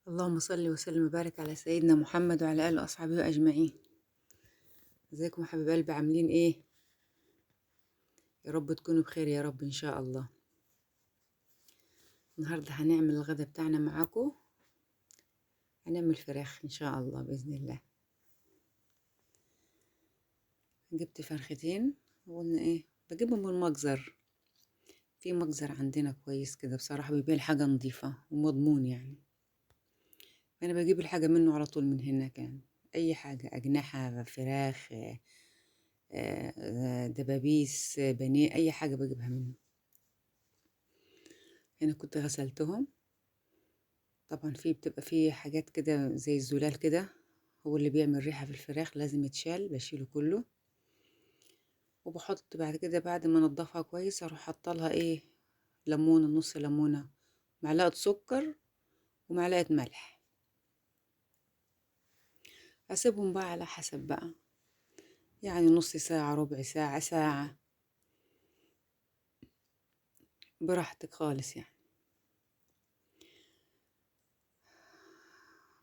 اللهم صل وسلم وبارك على سيدنا محمد وعلى آله وأصحابه أجمعين. ازيكم يا حبايب قلبي، عاملين ايه؟ يا رب تكونوا بخير يا رب ان شاء الله. النهارده هنعمل الغدا بتاعنا معاكم، هنعمل فراخ ان شاء الله باذن الله. جبت فرختين وقلنا ايه، بجيبهم من المجزر، في مجزر عندنا كويس كده بصراحة، بيبيع الحاجة نظيفة ومضمون يعني. انا بجيب الحاجة منه على طول من هناك يعني، اي حاجة، اجنحة فراخ، دبابيس، بانيه، اي حاجة بجيبها منه. هنا كنت غسلتهم طبعا، في بتبقى في حاجات كده زي الزلال كده، هو اللي بيعمل ريحه في الفراخ، لازم يتشال، بشيله كله. وبحط بعد كده، بعد ما انضفها كويس، اروح حاطه لها ايه، ليمونه، نص ليمونه، معلقه سكر ومعلقة ملح. اسيبهم بقى على حسب بقى، يعني نص ساعة، ربع ساعة، ساعة، براحتك خالص يعني.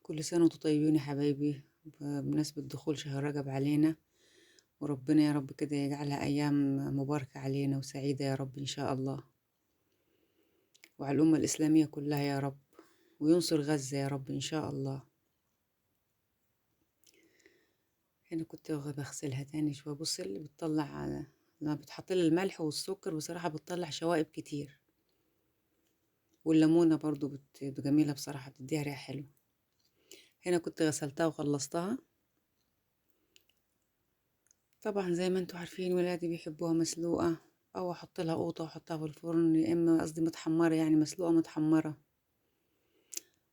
كل سنة وانتم طيبين يا حبايبي، بمناسبة دخول شهر رجب علينا، وربنا يا رب كده يجعلها أيام مباركة علينا وسعيدة يا رب إن شاء الله، وعلى الأمة الإسلامية كلها يا رب، وينصر غزة يا رب إن شاء الله. هنا كنت بغسلها تاني شوية. بص اللي بتطلع لما بتحط لها الملح والسكر بصراحة بتطلع شوائب كتير، والليمونة برضو جميلة بصراحة، بتديها ريحة حلوة. هنا كنت غسلتها وخلصتها. طبعا زي ما انتوا عارفين ولادي بيحبوها مسلوقة، او احط لها قوطة واحطها في الفرن، يا اما قصدي متحمرة، يعني مسلوقة متحمرة،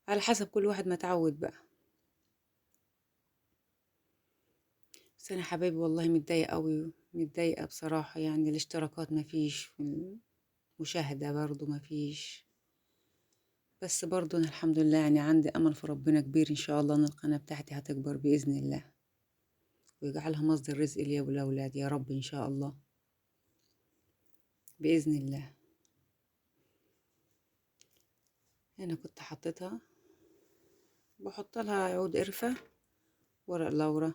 على حسب كل واحد ما تعود بقى. بس انا حبايبي والله متضايقة قوي، متضايقة بصراحة يعني، الاشتراكات مفيش، المشاهدة برضو مفيش، بس برضو انا الحمد لله يعني عندي امل في ربنا كبير ان شاء الله ان القناة بتاعتي هتكبر باذن الله، ويجعلها مصدر رزق ليا ولاولادي يا رب ان شاء الله باذن الله. انا كنت حطيتها، بحط لها عود قرفة، ورق لورا،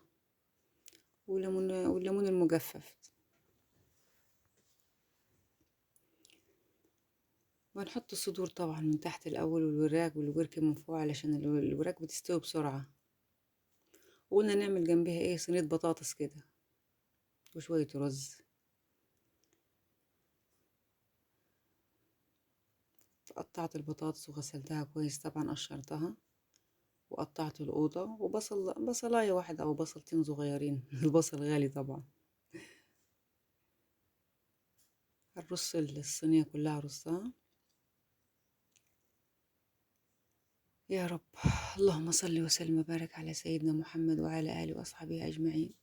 وليمون، والليمون المجفف. بنحط الصدور طبعا من تحت الاول، والوراك، والورك من فوق علشان الوراك بتستوي بسرعة. وقلنا نعمل جنبها ايه، صينية بطاطس كده وشوية رز. قطعت البطاطس وغسلتها كويس طبعا، قشرتها وقطعت القوطه وبصل، بصلايه واحدة او بصلتين صغيرين البصل غالي طبعا. هرص الصينية كلها، رصها يا رب. اللهم صل وسلم وبارك على سيدنا محمد وعلى آله وأصحابه أجمعين.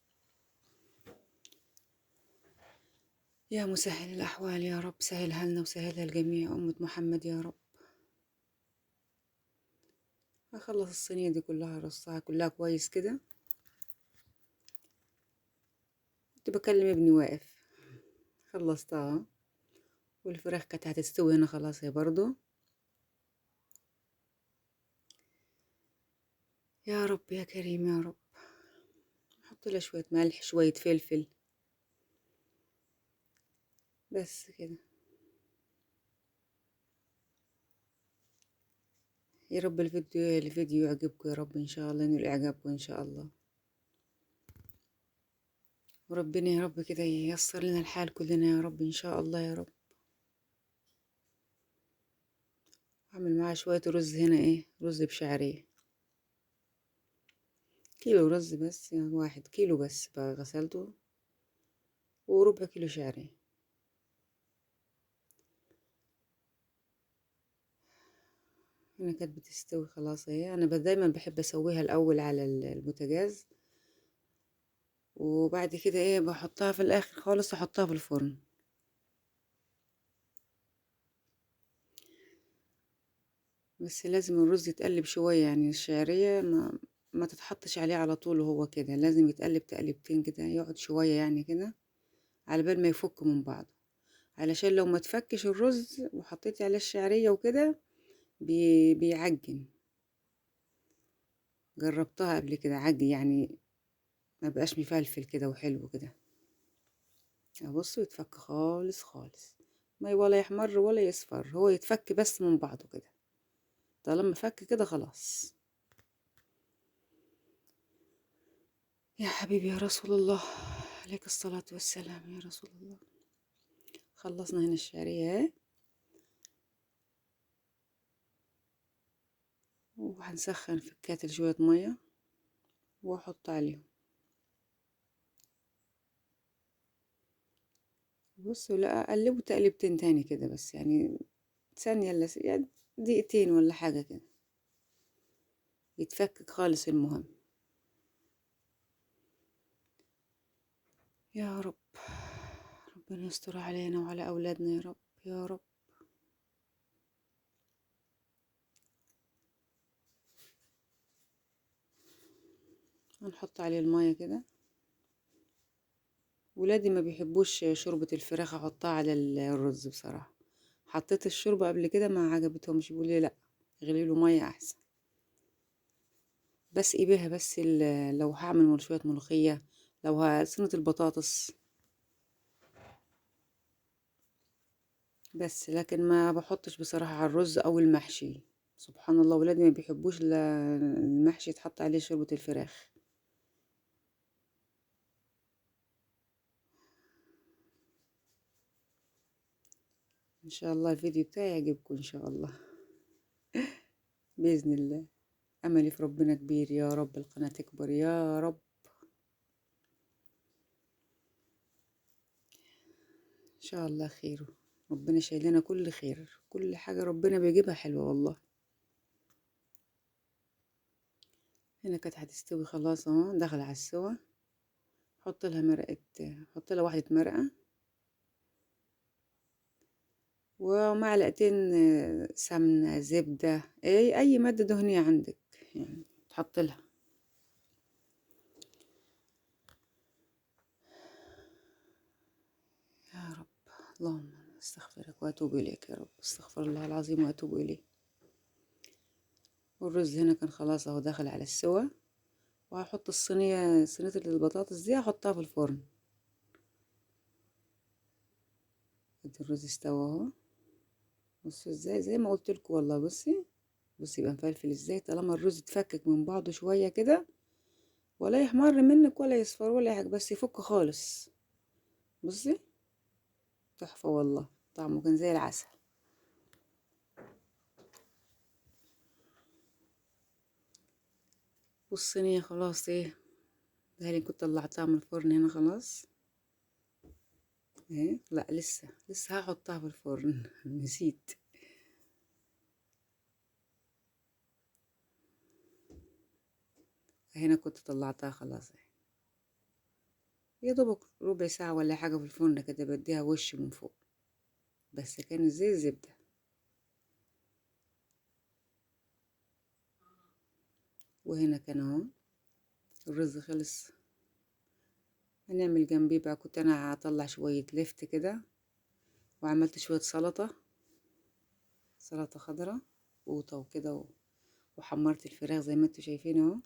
يا مسهل الأحوال يا رب، سهلها لنا وسهلها لجميع أمة محمد يا رب. هخلص الصينية دي كلها، رصها كلها كويس كده. كنت بكلم ابني واقف، خلصتها. والفراخ كانت هتستوي هنا خلاص هي برضو. يا رب يا كريم يا رب. نحط لها شوية ملح، شوية فلفل، بس كده. يا رب الفيديو يعجبكم يا رب ان شاء الله، ينال اعجابكم ان شاء الله، وربنا يا رب كده ييسر لنا الحال كلنا يا رب ان شاء الله يا رب. اعمل معاه شوية رز هنا، ايه، رز بشعرية، كيلو رز بس، يعني 1 كيلو بس بقى غسلته، وربع كيلو شعرية. هنا كانت بتستوي خلاص اهي. انا دايما بحب اسويها الاول على البوتاجاز، وبعد كده ايه بحطها في الاخر خالص، احطها في الفرن. بس لازم الرز يتقلب شوية، يعني الشعرية ما تتحطش عليه على طول وهو كده، لازم يتقلب تقلبتين كده، يقعد شوية يعني كده على بال ما يفك من بعضه، علشان لو ما تفكش الرز وحطيتي عليه الشعرية وكده بيعجن. جربتها قبل كده عجي يعني، ما بقاش مفلفل كده وحلو كده. ابصوا يتفك خالص خالص، ما ولا يحمر ولا يصفر، هو يتفك بس من بعضه كده. طالما فك كده خلاص. يا حبيبي يا رسول الله، عليك الصلاة والسلام يا رسول الله. خلصنا هنا الشعرية، وهنسخن في الكاتل شوية مية واحط عليهم. بصوا لا اقلبه تقلبتين تاني كده بس، يعني ثانية ولا يعني دقيقتين ولا حاجة كده، يتفكك خالص. المهم يا رب ربنا يستر علينا وعلى أولادنا يا رب يا رب. هنحط عليه المية كده. ولادي ما بيحبوش شوربة الفراخ احطها على الرز بصراحة، حطيت الشوربة قبل كده ما عجبتهمش، بيقولوا لي لا اغلي له مية احسن. بسقي بيها بس لو هعمل شوية ملوخية، لو صينية البطاطس بس، لكن ما بحطش بصراحة على الرز او المحشي. سبحان الله ولادي ما بيحبوش المحشي يتحط عليه شوربة الفراخ. ان شاء الله الفيديو بتاعي يعجبكم ان شاء الله باذن الله. املي في ربنا كبير، يا رب القناة تكبر يا رب. ان شاء الله خير، ربنا شايل لنا كل خير، كل حاجة ربنا بيجيبها حلوة والله. هنا كانت هتستوي خلاص اهو، داخله على السوا. حط لها مرقه، حط لها واحدة مرقه ومعلقتين سمنه زبدة، اي مادة دهنية عندك يعني تحط لها. يا رب اللهم استغفرك واتوب اليك يا رب، استغفر الله العظيم واتوب اليه. والرز هنا كان خلاص اهو داخل على السوا. وهحط الصينية، صينية البطاطس دي هحطها في الفرن. ادي الرز استوى اهو، بصوا ازاي زي ما قلت لكم والله. بصي بصي يبقى مفلفل ازاي طالما الرز اتفكك من بعضه شوية كده، ولا يحمر منك ولا يصفر ولا حاجة، بس يفك خالص. بصي تحفة والله، طعمه كان زي العسل. والصينيه خلاص ايه ده اللي كنت طلعتها من الفرن هنا خلاص ايه، لا لسه هحطها في الفرن نسيت. هنا كنت طلعتها خلاص اهي، يا دوبك ربع ساعة ولا حاجة في الفرن كده، بديها وش من فوق بس، كان زي الزبدة. وهنا كان اهو الرز خلص. هنعمل جنبيه بقى، كنت انا هطلع شوية لفت كده، وعملت شوية سلطة، سلطة خضراء قوطة وكده، وحمرت الفراخ زي ما انتوا شايفين اهو.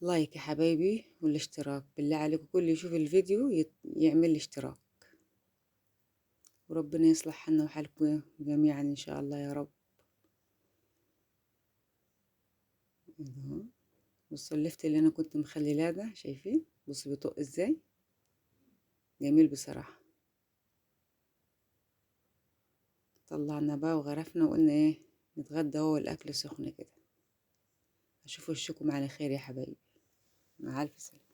like يا حبايبي والاشتراك بالله عليكم، كل يشوف الفيديو يعمل لي اشتراك، وربنا يصلح حالنا وحالكم جميعا ان شاء الله يا رب. بصوا اللفت اللي انا كنت مخليلاه ده، شايفين بصوا بيطق ازاي، جميل بصراحة. طلعنا بقى وغرفنا وقلنا ايه نتغدى، هو الاكل سخن كده. اشوف وشكم على خير يا حبايبي، مع الف سلامة.